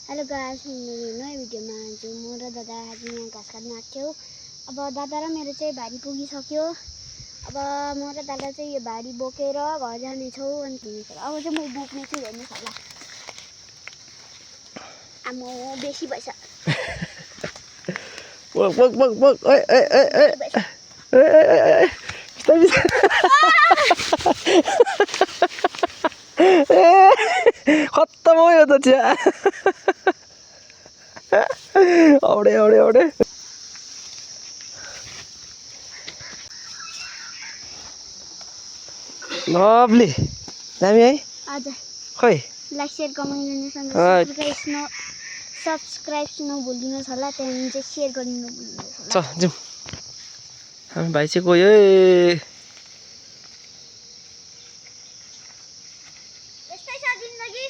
Hello guys, मेरो नयाँ भिडियोमा आज म र दादा आज यहाँ घाँस काट्न आएको थियौँ। अब दादा र मेरो चाहिँ भारी पुगिसक्यो। अब म र दादा चाहिँ यो भारी बोकेर घर जानेछौँ। अनि अब चाहिँ म बोक्नेछु, हेर्नुहोस् होला। आम्मो बेसी भएछ। बोक बोक बोक बोक ओए ओए ओए ओए खत्तम हो यो त चिया। औडे औडे औडे लभली दामी है। हजुर खै लाइक शेयर कमेन्ट गर्नुहोस्, सब्सक्राइब नभुल्नुहोस् होला। त्यहाँदेखि चाहिँ शेयर गर्नु नभुल्नुहोस् होला। चल जाउँ। हामी भाइ चाहिँ गयो। यस्तै छ जिन्दगी।